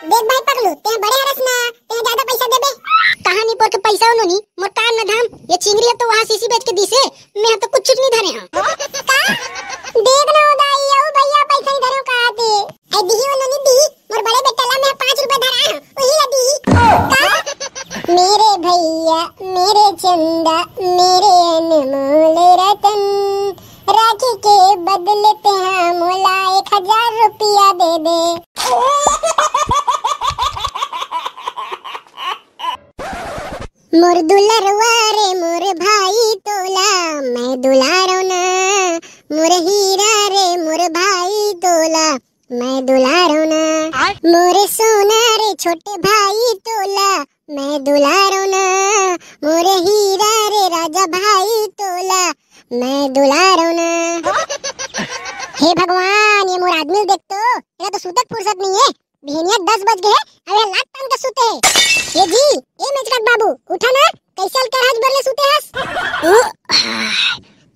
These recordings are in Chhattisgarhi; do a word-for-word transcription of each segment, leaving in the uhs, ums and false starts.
देख भाई पगलू, तें बड़े हरस ना, तें ज्यादा पैसा देबे। कहाँ निपोर के पैसा हो नोनी, मोर काम न धाम। ये चिंगरी ह तो वहाँ सीसी बेच के दिसे, मैं ह तो कुछ नहीं धरे हँव। का? देख ना ओ दाई, अउ भैया पैसा नहीं धरे हो कहा थे। ए दिही ओ नोनी दिही, मोर बड़े बेटा ला मैं पाँच रुपया धरा हँव, वही ला दिही। का? मेरे भैया, मेरे चंदा, मेरे अनमोल रतन, राखी के बदले तेहा मोला एक हजार रुपया दे दे। मोर दुलरवा रे मोर भाई तोला, मैं दुलारो ना, मोर हीरा रे मोर भाई तोला, मैं दुलारो ना, मोर सोना रे छोटे भाई तोला, मैं दुलारो ना, मोर हीरा रे राजा भाई तोला, मैं दुलारो ना। हे भगवान, ये मोर आदमी देख तो, एला तो सुतक फुर्सत नहीं है। बिहनिया दस बज गए, अबे लात तान के सुते है। ए जी, ए मेचकाट बाबू, उठा ना, कैसे अलकर हज बरले सुते हस? उ,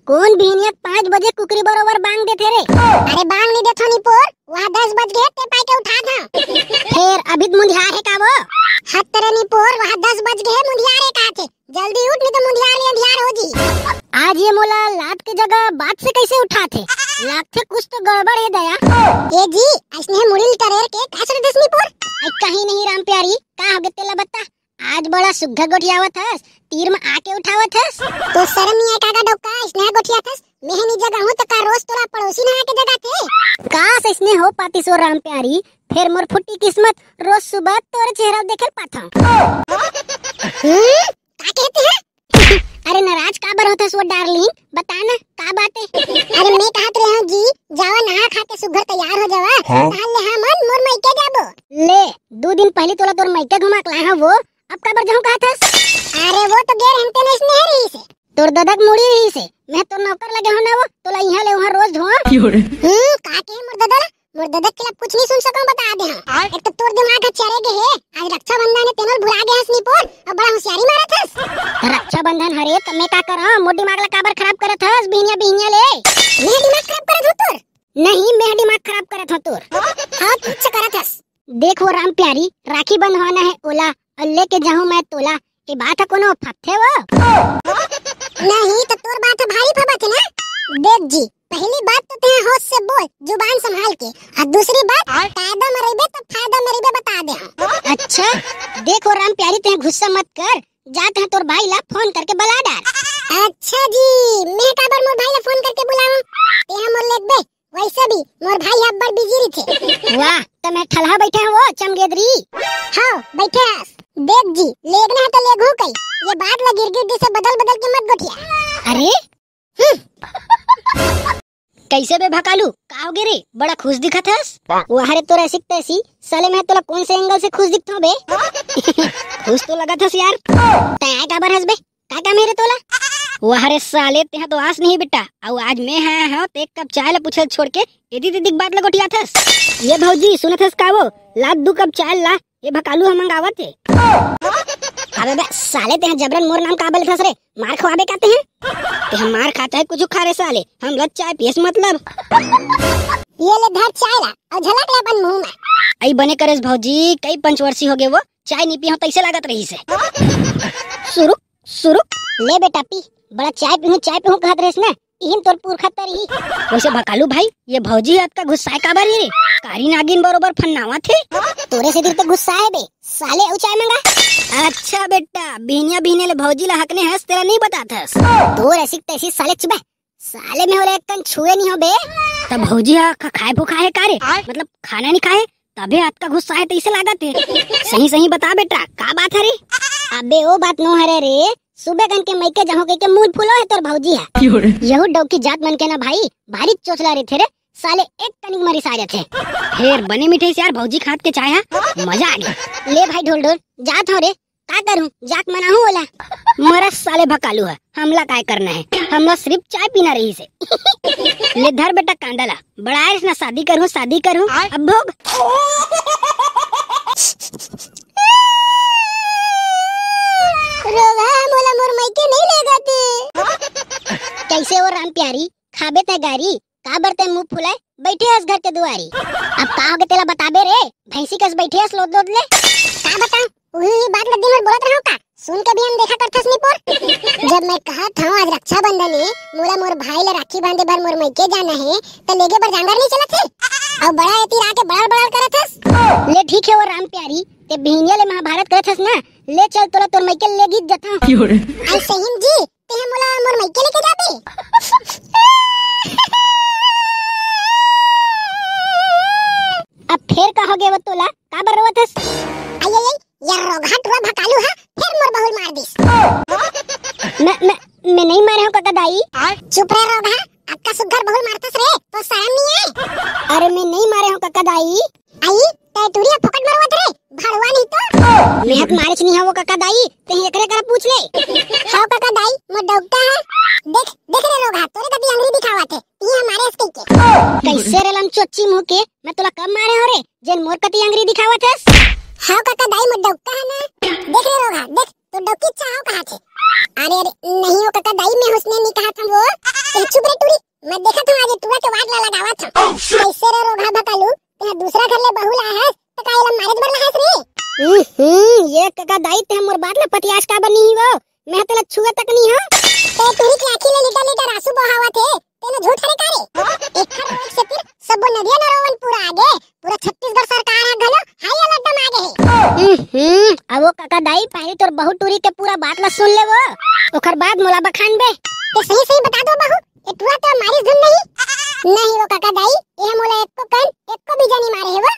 कोन बिहनिया पाँच बजे कुकरी बरोबर बांग देथे रे? अरे बांग नहीं देथो निपोर, वहाँ दस बज गए, ते पाई के उठा था। फेर अभी त मुंधियार है का वो? हत तेरे निपोर, वहाँ दस बज गए, मुंधियार है कहा थे। जल्दी उठ, नहीं तो मुंधियार ले अंधियार हो जी। आज ये मोला लात के जगह बात से कैसे उठाथे? लागथे कुछ तो गड़बड़ है दया। ए जी, अइसने मुड़ी ल टरेर के का सुनत हस निपोर? अरे कहीं नहीं राम प्यारी, का होगे तेला बता। आज बड़ा सुग्घर गोठियावत हस, तीर म आके उठावत हस। तो शर्म नहीं आय का गा डौका, अइसने गोठियाथस? मैं नहीं जगह हूँ तो का रोज तोला पड़ोसी न आके जगाथे? काश अइसने हो पातिस ओ राम प्यारी, फेर मोर फुटी किस्मत, रोज सुबह तोरे चेहरा देखे ल पाथंव। हम्म? का कहते हैं? अरे नाराज काबर होथस वो डार्लिंग, बता ना का बात है? अरे मैं कहत रहे हूँ जी, जावा नहा खा के सुघर तैयार हो जावा, हाँ? ताहले हमन मोर मइके जाबो। ले, दू दिन पहली तोला तोर मइके घुमा के लाए हूँ वो, अब काबर जाऊँ कहत हस? अरे वो तो गैर इंटरनेशनल रही से। तोर ददक मुड़ी रही से, मैं तोर नौकर लगे हूँ ना वो, तोला यहाँ ले वहाँ रोज धोआ। क्यों रे? हम्म, का के मोर ददा ला? मोर ददा के खिलाफ कुछ नहीं सुन सकूं, बता दे हाँ। आय? एक तो तोर दिमाग ह चरे गे हे, आज रक्षाबंधन है तेनोल भुला गे हस निपोर, अब बड़ा होशियारी मारत हस। रक्षाबंधन हरे त मैं का करा, मोर दिमाग ला काबर खराब करत हस बिहनिया बिहनिया ले? मैं दिमाग खराब करत हूँ तोर? नहीं, मैं दिमाग खराब करत हूँ तोर। हाँ, कुछ करत हस। देख वो राम प्यारी, राखी बंधवाना है ओला, और लेके जाहूँ मैं तोला, के बात ह कोनो फपथे वो? नहीं तो तोर बात ह भारी फबत है ना। देख जी, पहली बात तो तें होश से बोल, जुबान संभाल के, और दूसरी बात, आय? कायदा में रहिबे तो फायदा में रहिबे, बता दे हम। अच्छा, देख वो राम प्यारी, तें गुस्सा मत कर, जात ह तोर भाई ला फोन करके बुला डार। अच्छा जी, मैं काबर मोर भाई ला फोन करके बुलाऊं? तें मोर लेगबे, वैसे भी मोर भाई अब्बड़ बिजी रहिथे। वाह, त मैं ठलहा बैठे हूँ वो चमगेदरी। हाँ, बैठे हस। देख जी, लेगना है तो लेगहूँ कई। ये बात ला गिरगिट जैसे बदल बदल के मत गोठिया। अरे? हम्म। कैसे बे भकालू, का होगे रे? बड़ा खुश दिखत हस। वाह रे तोर ऐसी तैसी, साले मैं तोला कौन से एंगल से खुश दिखता हूँ बे? खुश तो लगत हस यार। तैं आय काबर हस बे? का काम हे रे तोला? वाह रे साले, तेहा तो आस नहीं बेटा। अउ आज मैं आया हूँ, ते एक कप चाय ला पूछल छोड़ के एदी दीदी के बात ला गोठियाथस। ये भौजी, सुनत हस का वो? ला दू कप चाय ला, ये भकालू ह मंगावत हे। अबे बे, साले तेहा जबरन मोर नाम का बलथस रे? मार खवाबे का तेहा? तेहा मार खा चाहे कुछ खा रे साले, हम ला चाय पियस मतलब। ये ले धर चाय ला, अउ झलक ले अपन मुंह में। अई बने करेस भौजी, कई पंचवर्षी हो गे वो, चाय नी पियो तैसे लागत रही से। सुरुक सुरुक। ले बेटा पी, बड़ा चाय पीहूं, चाय पीहूं कहत रहेस ना, इहिन तोर पुरखा तरी। वैसे भकालू भाई, ये भौजी अतका गुस्साए काबर हे रे? कारी नागिन बरोबर फन्नावत हे। तोरे से दिल तो गुस्सा है बे, साले अउ चाय मंगा। अच्छा बेटा, बिहनिया बिहनिया ले भौजी ला हकने हस, तेला नहीं बताथस। तोर ऐसी तैसी साले चुबे, साले मैं ओला एक कन छुए नहीं हो बे। तब भौजी हा ख-, खाए भूखा है का रे? आय? मतलब खाना नहीं खाए, तबे अतका गुस्सा है तैसे लागत है। सही सही बता बेटा, का बात है रे? अबे ओ बात नो हरे रे, सुबह कन के मइके जाहूं कहिके मुंह फुलो है तोर भौजी है। क्यों रे? यहू डौकी जात मन के ना भाई, भारी चोचला रहिथे रे, साले एक कनिक मरी सा जाथे। फेर बने मिठाई से यार भौजी खात के चाय हा, मजा आ गया। ले भाई ढोल ढोल, जात हो रे, का करूं, जाके मनाहूं ओला? मरा साले भकालू है, हमला काय करना है, हमला सिर्फ चाय पीना रही से। ले धर बेटा कांदा ला, बड़ा आयस ना शादी करूं, शादी करूं, आय। अब भोग। रोवा मोला मोर मइके नहीं लेगा ते। कैसे हो राम प्यारी, खाबे तै गारी, काबर तै मुंह फुलाए बैठे हस घर के दुआरी। अब का होगे तेला बताबे रे, भैंसी कस बइठे हस लोद लोद ले। का बताऊं, उही उही बात ल दिन भर बोलत रहव का? सुन के भी अनदेखा करथस निपोर। जब मैं कहत हंव आज रक्षाबंधन हे, मोला मोर भाई ल राखी बांधे बर मोर मइके जाना हे, त लेगे बर जांगर नइ चलत हे। अउ बड़ा एती आके बड़र बड़र करत हस। ले ठीक हे वो राम प्यारी, ते बिहनिया ले महाभारत करत हस ना, ले चल तोला तोर मइके लेगीच जथंव। अरे सहीम जी, तेंह मोला मोर मइके लेके जाबे? अब फेर का हो गे वो तोला? काबर रोवत हस? आई, आई, आई, ये रोगहा टुरा भकालू हा फेर मोर बहू ल मार दिस। मैं, मैं, मैं नइ मारे हंव कका दाई। चुप रे रोगहा, अतका सुग्घर बहू ल मारथस रे, तोला सरम नइ आय? अरे मैं नइ मारे हंव कका दाई। आई, तैं टुरी ह फोकट म रोवत रे, भड़वा नहीं तो। मैं ह त मारेच नइ हंव वो कका दाई, तेंह एकरे करा पूछ ले। हव कका दाई, मोर डउका हे। देख, देख रे रोगहा, तोरे कती अंगरी दिखावत हे, तिही ह मारे हस कहिके। कइसे रे लमचोची मुंह के, मैं तोला कब मारे हंव रे, जेन मोर कती अंगरी दिखावत हस? हव कका दाई, मोर डउका हे ना। देख रे रोगहा, देख, तोर डउकी चाहव कहाथे। अरे, अरे, नहीं वो कका दाई, मैं ओइसने नइ कहत हंव वो। ए, चुप रे टुरी, मैं देखत हंव आज टुरा के वाट ला लगावत हंव। कइसे रे रोगहा भकालू, तेंह दूसरा घर ले बहू लाए हस, त का एला मारेच बर लाए हस रे? हम्म, हम्म, ये कका दाई, तेंह मोर बात ला पतियास काबर नइ हस वो? मैं तेला छुए तक नइ हंव। ते टुरी के आँखी ले लीटर लीटर आंसू बहावत हे, तेन झूठ हरे का रे? एखर रोए से फिर सबो नदिया नरोवन पूरा आगे, पूरा छत्तीसगढ़ सरकार ह घलो high alert म आगे हे। हम्म, अब वो कका दाई, पहिली तोर बहू टुरी के पूरा बात ला सुन ले वो, ओखर बाद मोला बखानबे। ते सही सही बता दो बहू, ए टुरा तो मारिस धुन नहीं? नहीं वो कका दाई, ए मोला एको कन, एको बीजा नइ मारे हे वो।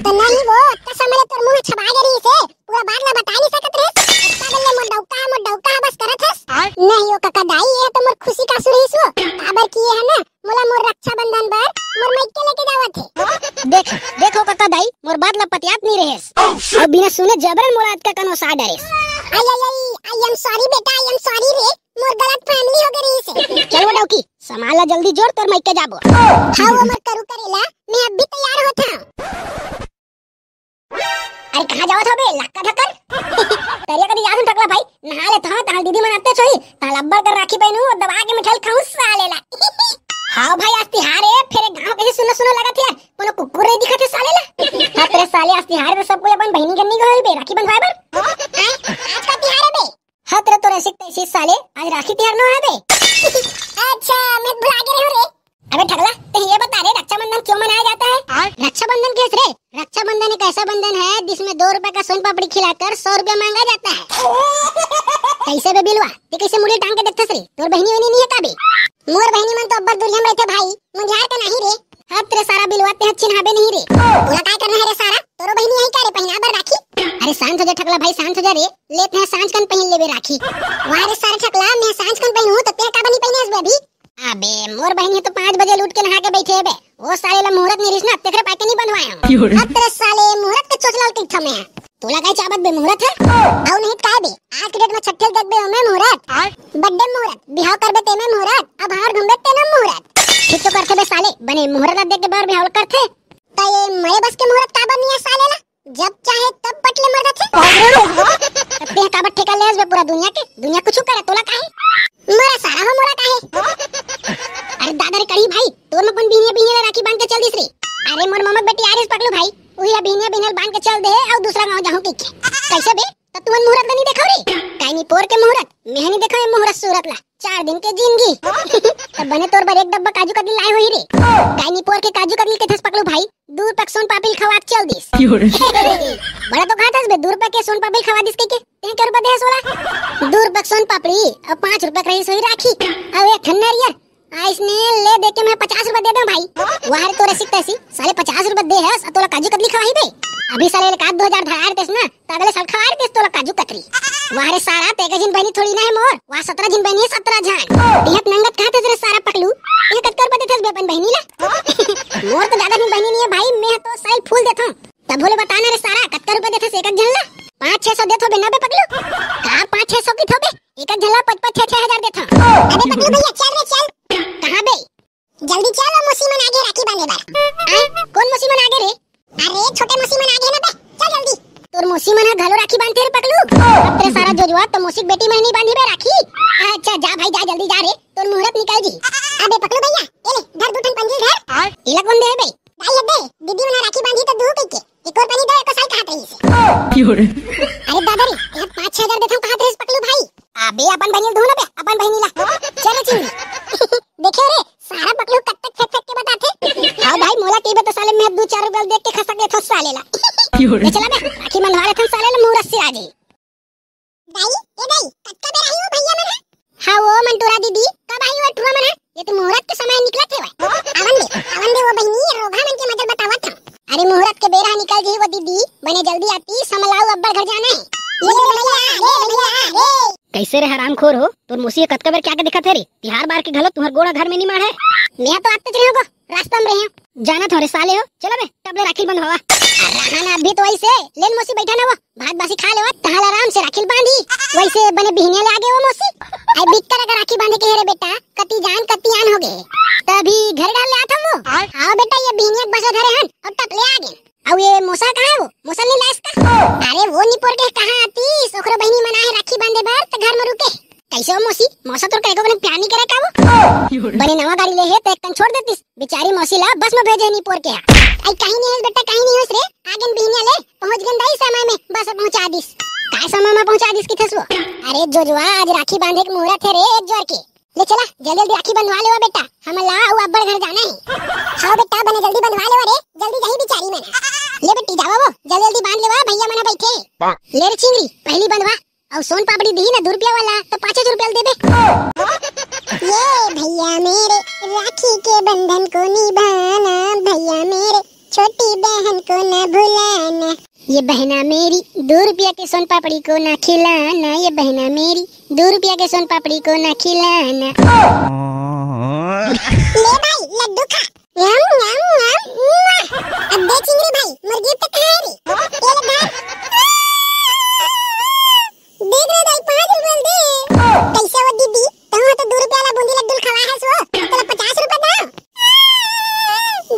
तो नहीं वो, अतका समय ले तोर मुंह छबा गे रहिस हे, पूरा बात ला बता नइ सकत रहिस। अतका बेर ले मोर डउका, मोर डउका बस करत हस। नहीं वो कका दाई, ए तो मोर खुशी का आंसू रहिस वो। काबर कि ए ह ना, मोला मोर रक्षाबंधन बर मोर मइके लेके जावत हे। देख, देखो कका दाई, मोर बात ला पतियात नइ रहेस। अउ बिना सुने जबरन मोला अतका कन ओसा dress. I, I, I, I am sorry बेटा, I am sorry रे, मोर गलत फहमी हो गे रहिस हे। चल वो डउकी, सामान ला जल्दी जोर, तोर मइके जाबो। हाँ वो मोर करू करेला, मैं अभी तैयार होत हंव। अरे कहाँ जावत हव बे, लक्का ढक्कन? तरिया कती जाथन टकला भाई, नहा लेथंव, तहां दीदी मन आतेच होही, तहां अब्बड़ कर राखी पहिनहूं, दबा के मिठाई खाहूं साले ला। हाँ भाई, आज तिहार हे, फेर ए गांव कइसे सुन्ना सुन्ना लगत हे, कोनो कुकुर नइ दिखत हे साले ला। हाँ तेरे साले, आज तिहार हे त सब कोई अपन बहिनी कनी गे होही बे, राखी बंधवाए बर। हैं? आज का तिहार हे बे? हत रे तोर ऐसी तैसी साले, आज राखी तिहार नो हे बे। अच्छा, मैं भुला गे रहेंव रे। अबे ठगला, ते ये बता रे, रक्षाबंधन क्यों मनाया जाता है? रक्षाबंधन कइसे रे? रक्षाबंधन एक ऐसा बंधन है जिसमें दो रुपए का सोन पापड़ी खिलाकर सौ रुपया मांगा जाता है। कइसे बे बिलवा, ते कइसे मुड़ी टांग के देखथस रे? तोर बहिनी वहिनी नइ हे का बे? मोर बहिनी मन तो अब्बड़ दुरिहा म रहिथे भाई, मुंझार के नहीं रे। हत रे सारा बिलवा, ते ह चिन्हाबे नहीं रे। तोला काय करना हे रे सारा? तोरो बहिनी हे का रे पहिना बर राखी? अरे शांत हो जा ठगला भाई, शांत हो जा रे। ले ते ह सांझ कन पहिन लेबे राखी। वाह रे सारा ठगला, मैं सांझ कन पहिनहूं त ते ह काबर नइ पहिने हस बे अभी? अबे मोर बहिनी तो पाँच बजे ल उठ के नहा के बइठे हे बे। ओ साले ला मुहूर्त नइ रिहिस ना, तेकरे पाय के नइ बंधवाए हंव। हत रे साले, मुहूर्त के चोचला ल कहिथंव मैं। तोला काय चाबत बे मुहूर्त ह? अउ नहीं त काय बे, आज के date म छट्ठे ल देखबे ओमे मुहूर्त। बड्डे मुहूर्त, बिहाव करबे तेमे मुहूर्त, अब हार घूमबे तेनो मुहूर्त। ठीक तो करथे बे साले, बने मुहूर्त ला देख के बर बिहाव ल करथे। त ये मरे बस के मुहूर्त काबर नइ हे साले ला? जब चाहे तब पट ले मर जाथे। त तें काबर ठेका ले हस बे पूरा दुनिया के? दुनिया कुछु करे, तोला काहे? मोरा सारा हो, मोरा काहे? अरे दादा रे कड़ही भाई, तोर म कोन बिहनिया बिहनिया ले राखी बांध के चल दिस रे? अरे मोर ममक बेटी आ रिहिस पकलू भाई, उही ह बिहनिया बिहनिया ल बांध के चल दे हे अउ दूसरा गांव जाहूं कहिके। कइसे बे? त तुमन मुहूर्त ल नइ देखव रे? काय निपोर के मुहूर्त? मैं ह नइ देखव ये मुहूर्त सूरत ला। चार दिन के जिंदगी। त बने तोर बर एक डब्बा काजू कतली लाए होही रे। काय निपोर के काजू कतली कहिथस पकलू भाई, दू रुपया के सोन पापड़ी ल खवा के चल दिस। बड़ा तो खाथस बे, दू रुपया के सोन पापड़ी ल खवा दिस कहिके। तें के रुपया दे हस ओला? दू रुपया के सोन पापड़ी, अउ पाँच रुपया के रहिस होही राखी, अउ एक ठन नरियर। अइसने ले दे के मैं पचास रुपया दे देंव भाई। वाह रे तोर ऐसी तैसी, साले पचास रुपया दे हस, अउ तोला काजू कतली खवाही बे? अभी साले एक आध दो हजार धरा देतेस ना, त अगले साल खवाए रहितेस तोला काजू कतली। वाह रे सारा, ते एक झिन बहिनी थोड़ी ना हे मोर, वाह सतरा झिन बहिनी हे, सतरा झन। इहाँ नंगत कहाथस रे सारा पकलू, इहाँ कतका रुपया देथस बे अपन बहिनी ला? मोर तो जादा झिन बहिनी नइ हे भाई, मैं ह तो साइल फूल देथंव। तभो ले बता ना रे सारा, कतका रुपया देथस एक एक झन ला? पाँच छह सौ देथंव बे ना बे पकलू। का पाँच छह सौ कहिथस बे? एक एक झन ला पाँच पाँच छह छह हजार देथंव। अबे पकलू भैया, चल रे चल। कहाँ बे? जल्दी चल, वो मौसी मन आगे राखी बांधे बर। आय, कोन मौसी मन आगे रे? अरे, छोटे मौसी मन आगे ना बे, चल जल्दी। तोर मौसी मन ह घलो राखी बांधथे रे पकलू? अब तेरे सारा जोजवा तो मौसी के बेटी मन नइ बांधी बे राखी। अच्छा, जा भाई जा, जल्दी जा रे, तोर मुहूर्त निकल जी। अबे पकलू भैया, ए ले, धर दू ठन पंजील धर। एला कोन दे हे बे? दाई ह दे, दीदी मन ह राखी बांधी त दू कहिके। एक और पानी कहीं से। अरे दादा रे, यहाँ पाँच छह हजार देता हूँ, कहाँ थे पकलू भाई? अबे अपन बहिनी ढूंढ बे, अपन बहिनी ला। चलो चिंगी। देखियो रे, सारा पकलू कब तक फेंक फेंक के बताथे। हाँ भाई, मोला कही बता साले, मैं दो चार रुपया देख के खसक लेथो साले ला। ले चला बे, राखी बंधवा लेथन साले ला, मुहूर्त से आ जाई। दाई, ए दाई, कतका बेर आई वो भैया मन ह? हाँ वो मंटूरा दीदी, कब आई वो टुरा मन ह? ये तो मुहूर्त के समय निकलत हे वह। आवन दे, आवन दे वो बहिनी, रोगहा मन के मजल बतावत हूँ। अरे मुहूर्त के बेरा निकल जाही वो दीदी, बने जल्दी आती, समलाऊ अब्बड़ घर जाना है। ये ले भैया, ले भैया, ले। कैसे रे हरामखोर हो, तोर मौसी कतका बेर क्या के दिखत है रे? तिहार बार के घलो तुहर गोड़ा घर में नहीं माढ़े। मैं तो आते रहे हो, रास्ता में रहे हो। जाना थोड़े साले हो, चलो बे, तब ले राखी बंधवावा। अरे हाँ ना, अभी तो वैसे, ले न मौसी बैठा ना वो, भात बासी खा लेवा, तहाल आराम से राखी बांधी। वैसे बने बिहनिया ले आगे वो मौसी। आई बिक्कर अगर राखी बांधे के हे रे बेटा, कति जान कति आन हो गए। तभी घर डाल ले आत हम वो। हाँ बेटा, ये बिहनिया बस धरे हन और टप ले आगे। अब ये मोसा कहाँ है वो? मोसा नहीं लायस का? अरे वो निपोर के कहाँ आती? सोखरो बहिनी मना है राखी बांधे बर त घर में रुके। कैसे हो मौसी? मौसा तोर कहे को बने प्यार नहीं करे का वो? बने नवा गाड़ी ले है तो एक कन छोड़ देतीस। बेचारी मौसी ला बस में भेजे निपोर के। आई कहीं नहीं है बेटा, कहीं नहीं है रे। आगे बिहनिया ले पहुंच गन दाई समय में बस पहुंचा दिस। काय समय में पहुंचा दिस किथस वो? अरे जोजवा आज राखी बांधे के मुहूर्त है रे एक जोर के। ले चला, जल्दी जल्दी राखी बंधवा लेवा बेटा, हमन ला अउ अब्बड़ घर जाना है। हाँ बेटा, बने जल्दी बंधवा लेवा रे, जल्दी जाही बिचारी मन। ले बेटी जावा वो, जल्दी जल्दी बांध लेवा, भैया मन बैठे। ले रे चिंगरी, पहली बंधवा, अउ सोन पापड़ी दिही ना दो रुपया वाला, तो पाँच रुपया देबे। ये भैया मेरे, राखी के बंधन को निभाना, भैया मेरे, छोटी बहन को ना भुलाना। ये बहना मेरी, दो रुपया के सोन पापड़ी को ना खिलाना। ये बहना मेरी, दो रुपया के सोन पापड़ी को ना खिलाना। ले भाई, लड्डू खा। यम, यम, यम, मुआ। अब दे चिंगरी भाई, मोर गिफ्ट कहाँ है रे? ये ले धर। देख रे दाई, पाँच रुपया दे। कैसे वो दीदी? तहूँ तो दो रुपया ला बूंदी लड्डू खवा है सो। तोला पचास रुपया दे।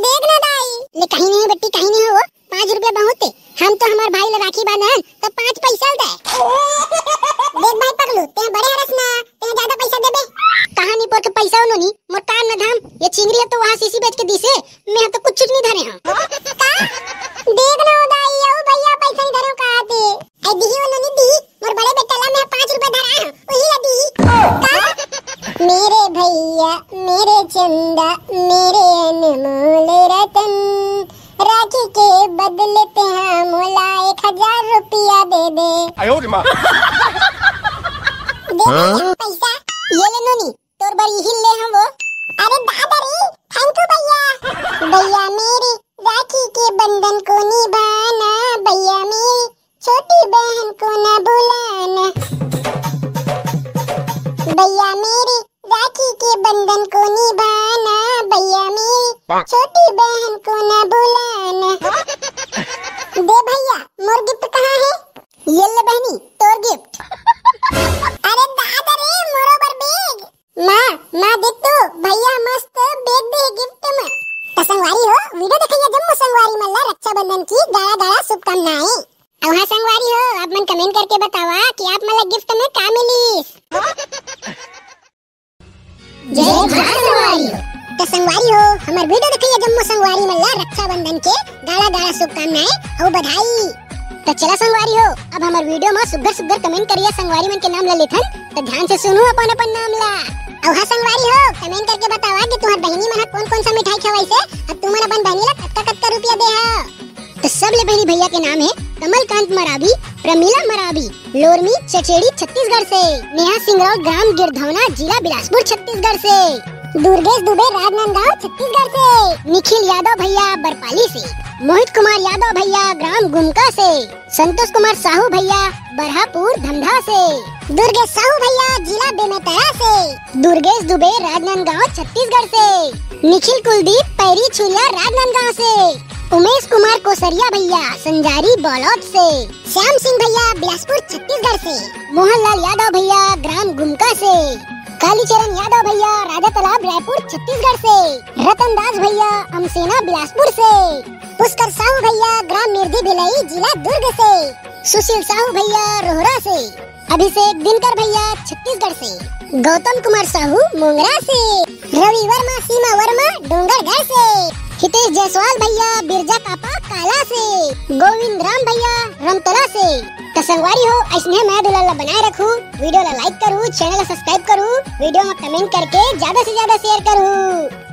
देख ना दाई। ले कहीं नहीं बेटी, कहीं नहीं हो। पाँच रुपया बहुत है। हम तो हमार भाई ला राखी बांधन तो पाँच पैसा दे। देख भाई पगलू, ते बड़े हरस ना, ते ज्यादा पैसा देबे। कहानी पर के पैसा उन्होंने मोर कान न धाम। ये चिंगरी है तो वहाँ सीसी बेच के दीसे, मैं तो कुछ नहीं धरे हाँ। का? देख ना दाई, अउ भैया पैसा नहीं धरे कहा थे। ए दिही वो नोनी दिही, मोर बड़े बेटा ला मैं पाँच रुपया धरा हूँ, वही ला दिही। का? मेरे भैया, मेरे चंदा, मेरे अनमोल रतन, राखी के बदले तेहा मोला एक हजार रुपया दे दे। आयो रे माँ। दे दे हाँ? पैसा। ये ले नोनी, तोर बर इही ले हवो। अरे दादा रे, thank you भैया। भैया मेरे, राखी के बंधन को निभाना, भैया मेरे, छोटी बहन को ना भुलाना। भैया मेरे, राखी के बंधन को निभाना, भैया मेरे, छोटी बहन को ना भुलाना। दे भैया, मोर गिफ्ट कहाँ है? ये ले बहनी, तोर गिफ्ट। अरे दादा रे, मोरो बर बैग। माँ, माँ देख तो, भैया मस्त बैग दे गिफ्ट में। तो संगवारी हो, वीडियो देखइया जम्मो संगवारी मन ला रक्षाबंधन की गाड़ा गाड़ा शुभकामनाएं। अउ हाँ संगवारी हो, आप मन कमेंट करके बतावा कि आप मन ला गिफ्ट में का मिलिस। जय भारत संगवारी हो। तो संगवारी हो, हमर वीडियो देखइया जम्मो संगवारी मन ला रक्षाबंधन के गाड़ा गाड़ा शुभकामनाएं अउ बधाई। तो चला संगवारी हो, अब हमर वीडियो में सुग्घर सुग्घर कमेंट करिया संगवारी मन के नाम ला लेथन, तो ध्यान से सुनू अपन अपन नाम ला। अउ हाँ संगवारी हो, कमेंट करके बतावा कि तुम्हार बहिनी मन ह कौन कौन सा मिठाई खवाइसे, अउ तुमन अपन बहिनी ला कतका कतका रुपया दे हो। तो सब ले पहली भैया के नाम है कमलकांत मरावी, प्रमिला मरावी, लोरमी चचेड़ी छत्तीसगढ़ से, नेहा सिंगरौल ग्राम गिरधौना जिला बिलासपुर छत्तीसगढ़ से, दुर्गेश दुबे राजनांदगांव छत्तीसगढ़ से, निखिल यादव भैया बरपाली से, मोहित कुमार यादव भैया ग्राम गुमका से, संतोष कुमार साहू भैया बरहापुर धमधा से, दुर्गेश साहू भैया जिला बेमेतरा से, दुर्गेश दुबे राजनांदगांव छत्तीसगढ़ से, निखिल कुलदीप पैरी छुरिया राजनांदगांव से, उमेश कुमार कोसरिया भैया संजारी बलौद से, श्याम सिंह भैया बिलासपुर छत्तीसगढ़ से, मोहनलाल यादव भैया ग्राम गुमका से, कालीचरण यादव भैया राजा तालाब रायपुर छत्तीसगढ़ से, रतन दास भैया अमसेना बिलासपुर से, पुष्कर साहू भैया ग्राम मिर्दी भिलाई जिला दुर्ग से, सुशील साहू भैया रोहरा से, अभिषेक दिनकर भैया छत्तीसगढ़ से, गौतम कुमार साहू मोंगरा से, रवि वर्मा सीमा वर्मा डोंगरगढ़ से, हितेश जायसवाल भैया बिरजा कापा काला से, गोविंद राम भैया हम तोला से। त संगवारी हो, अइसने मया दुलार ला बनाए रखू, video ला like करू, channel ला subscribe करू, video में comment करके ज्यादा से ज्यादा share करू।